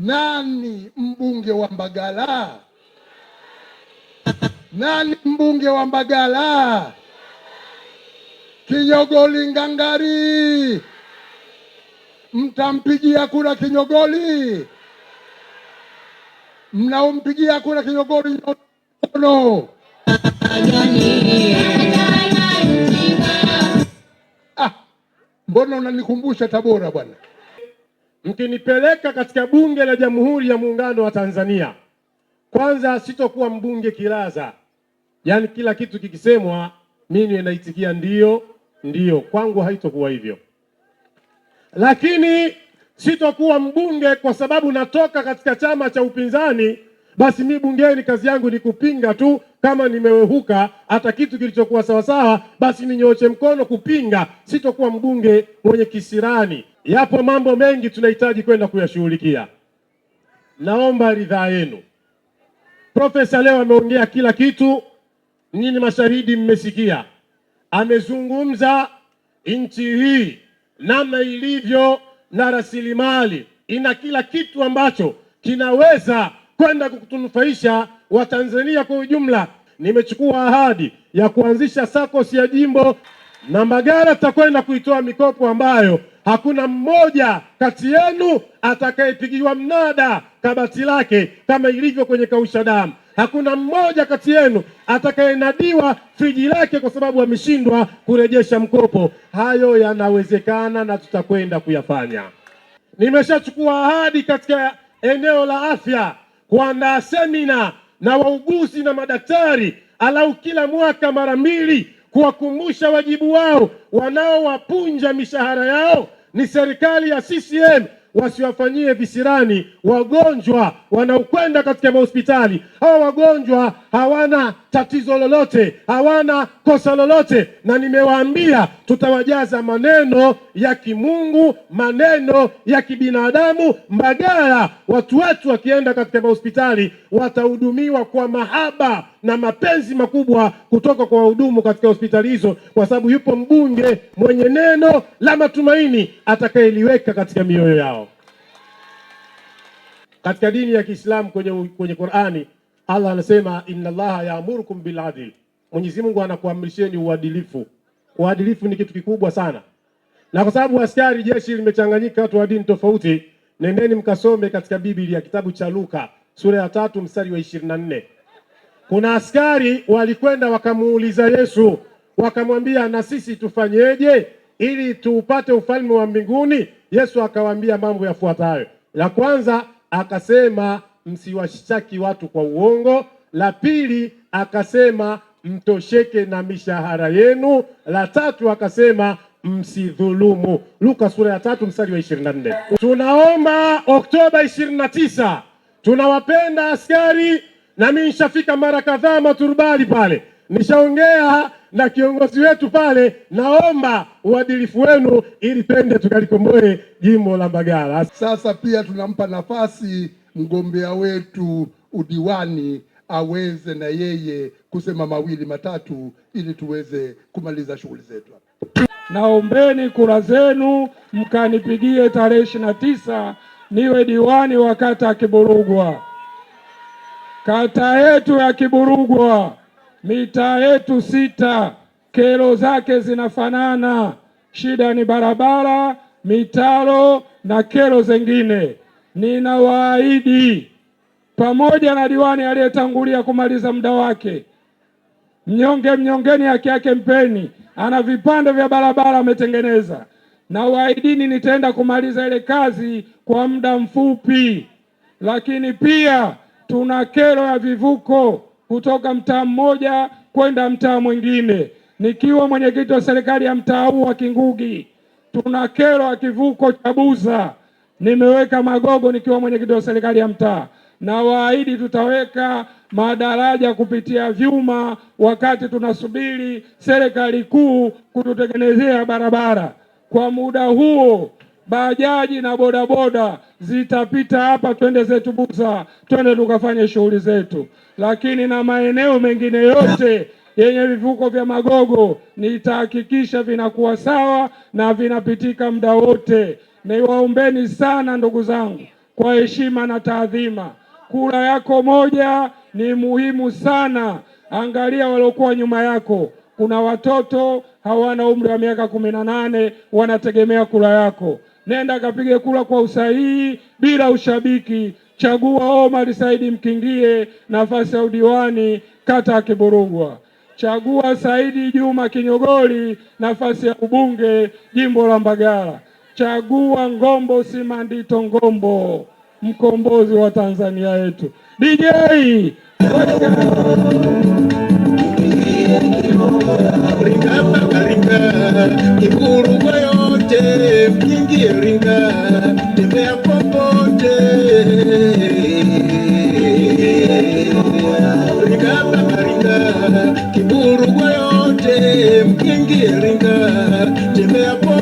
Nani mbunge wa Mbagala? Nani mbunge wa Mbagala? Kinyogoli ngangari, mtampigia kura Kinyogoli? Mnaompigia kura Kinyogoli no. Ah, mbona unanikumbusha Tabora bwana? Mkinipeleka katika Bunge la Jamhuri ya Muungano wa Tanzania, kwanza sitokuwa mbunge kilaza, yaani kila kitu kikisemwa mimi naitikia ndio ndio. Kwangu haitokuwa hivyo, lakini sitokuwa mbunge kwa sababu natoka katika chama cha upinzani. Basi mi bungeni kazi yangu ni kupinga tu. Kama nimewehuka hata kitu kilichokuwa sawasawa, basi ninyooshe mkono kupinga. Sitokuwa mbunge mwenye kisirani. Yapo mambo mengi tunahitaji kwenda kuyashughulikia. Naomba ridhaa yenu. Profesa leo ameongea kila kitu, nyinyi mashahidi mmesikia. Amezungumza nchi hii namna ilivyo na rasilimali, ina kila kitu ambacho kinaweza kwenda kutunufaisha Watanzania kwa ujumla. Nimechukua ahadi ya kuanzisha SACCOS ya jimbo na Mbagala, tutakwenda kuitoa mikopo ambayo hakuna mmoja kati yenu atakayepigiwa mnada kabati lake kama ilivyo kwenye kausha damu. Hakuna mmoja kati yenu atakayenadiwa friji lake kwa sababu ameshindwa kurejesha mkopo. Hayo yanawezekana na tutakwenda kuyafanya. Nimeshachukua ahadi katika eneo la afya kuandaa semina na wauguzi na madaktari alau kila mwaka mara mbili, kuwakumbusha wajibu wao. Wanaowapunja mishahara yao ni serikali ya CCM, wasiwafanyie visirani wagonjwa wanaokwenda katika mahospitali. Hawa wagonjwa hawana tatizo lolote, hawana kosa lolote, na nimewaambia tutawajaza maneno ya kimungu, maneno ya kibinadamu. Mbagala watu wetu wakienda katika mahospitali watahudumiwa kwa mahaba na mapenzi makubwa kutoka kwa wahudumu katika hospitali hizo, kwa sababu yupo mbunge mwenye neno la matumaini atakayeliweka katika mioyo yao. Katika dini ya Kiislamu kwenye Qur'ani Allah anasema inna Allaha yaamurukum bil adl, Mwenyezi Mungu anakuamrisheni uadilifu. Uadilifu ni kitu kikubwa sana, na kwa sababu askari jeshi limechanganyika watu wa dini tofauti, nendeni mkasome katika Biblia kitabu cha Luka sura ya 3 mstari wa 24. Kuna askari walikwenda wakamuuliza Yesu, wakamwambia na sisi tufanyeje ili tuupate ufalme wa mbinguni? Yesu akawaambia mambo yafuatayo. La kwanza akasema msiwashtaki watu kwa uongo. La pili akasema mtosheke na mishahara yenu. La tatu akasema msidhulumu. Luka sura ya 3 mstari wa 24. Tunaomba Oktoba 29, tunawapenda askari, na mimi nishafika mara kadhaa Maturubali pale, nishaongea na kiongozi wetu pale. Naomba uadilifu wenu ili twende tukalikomboe jimbo la Mbagala. Sasa pia tunampa nafasi mgombea wetu udiwani aweze na yeye kusema mawili matatu ili tuweze kumaliza shughuli zetu. Naombeni kura zenu mkanipigie tarehe 29 niwe diwani wa kata ya Kiburugwa. Kata yetu ya Kiburugwa, mitaa yetu 6, kero zake zinafanana. Shida ni barabara, mitaro na kero zingine. Ninawaahidi pamoja na diwani aliyetangulia kumaliza muda wake, mnyonge mnyongeni, haki yake mpeni, ana vipande vya barabara ametengeneza, na waahidini nitaenda kumaliza ile kazi kwa muda mfupi. Lakini pia tuna kero ya vivuko kutoka mtaa mmoja kwenda mtaa mwingine. Nikiwa mwenyekiti wa serikali ya mtaa huu wa Kingugi, tuna kero ya kivuko cha Buza. Nimeweka magogo nikiwa mwenyekiti wa serikali ya mtaa, na waahidi tutaweka madaraja kupitia vyuma wakati tunasubiri serikali kuu kututengenezea barabara. Kwa muda huo bajaji na bodaboda zitapita hapa, twende zetu Buza, twende tukafanye shughuli zetu. Lakini na maeneo mengine yote yenye vivuko vya magogo nitahakikisha vinakuwa sawa na vinapitika muda wote. Niwaombeni sana ndugu zangu, kwa heshima na taadhima. Kura yako moja ni muhimu sana. Angalia waliokuwa nyuma yako, kuna watoto hawana umri wa miaka 18 wanategemea kura yako. Nenda kapige kura kwa usahihi bila ushabiki. Chagua Omar Saidi Mkingie nafasi ya udiwani kata ya Kiburugwa. Chagua Saidi Juma Kinyogoli nafasi ya ubunge jimbo la Mbagala. Chagua Ngombo Simandito Ngombo, mkombozi wa Tanzania yetu. DJ Ringa ringa, Kiburugwa yote mkingie ringa, tembea popote. Ringa ringa, Kiburugwa yote mkingie ringa, tembea popote.